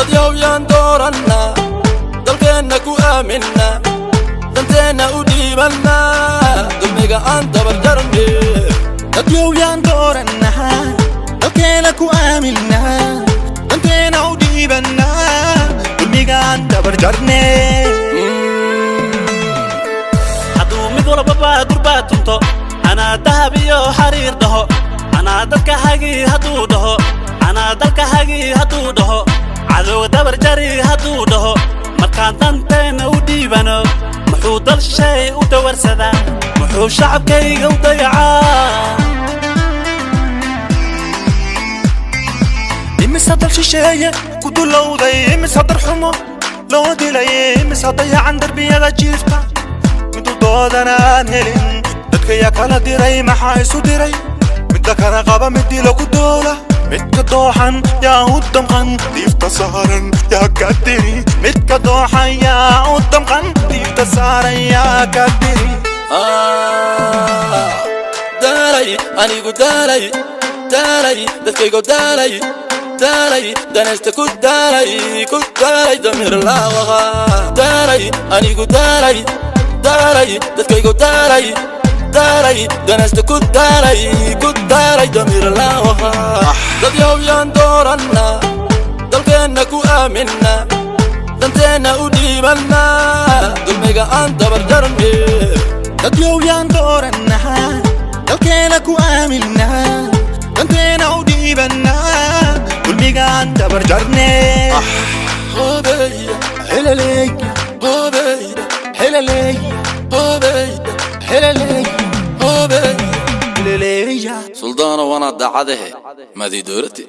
Dadyow yaan doorannaa, dalkeenna ku aaminaa, danteenna u dhiibannaa, dulmiga aan dabarjarne? Dadyow yaan doorannaa, dalkeena ku aaminaa, danteena u dhiibannaa, dulmigaan dabarjarne? Hadduu mid walbaba durbaa tunto, anaa dahab iyo xariir dhaho, anaa dadka hagi hadduu dhaho, anaa dalka hagi hadduu dhaho, cadowga dabar jari hadduu dhaho, markaan danteenna u dhiibano, muxuu dal shisheey u dawarsadaa? Muxuu shacabkayga u dayacaa? Imise dal shisheeye ku dulowday? Imise darxumo loo dilay? Imise dayacan darbiyada jiifta, midu doodana aan helin? Dadka yaa kala diray? Maxaa isu diray? Midda kala qaba, mid dilo ku doola, midka dooxan yaa u damqan? Diifta saaran yaa ka diri? Midka dooxan yaa u damqan? Diifta saaran yaa ka diri? Daalay anigu, daalay, daalay dadkaygo, daalay, daalay danaysta ku daalay, ku daalay damiir laawaqa. Daalay anigu, daalay, daalay dadkaygo, daalay, daalay danaysta ku daalay, ku daalay damiir laawaqa. Dadyow yaan doorannaa, dalkeenna ku aaminaa, danteenna u dhiibannaa, dulmiga aan dabarjarne? Dadyow yaan doorannaa, dalkeena ku aaminaa, danteena u dhiibannaa, dulmigaan dabarjarne? Hobeya. Heleley. Hobeya. Heleley. Hobeya. Heleley. Hobeya. Heleleya. Suldaano, wanaa daacadahe maadii dowladti.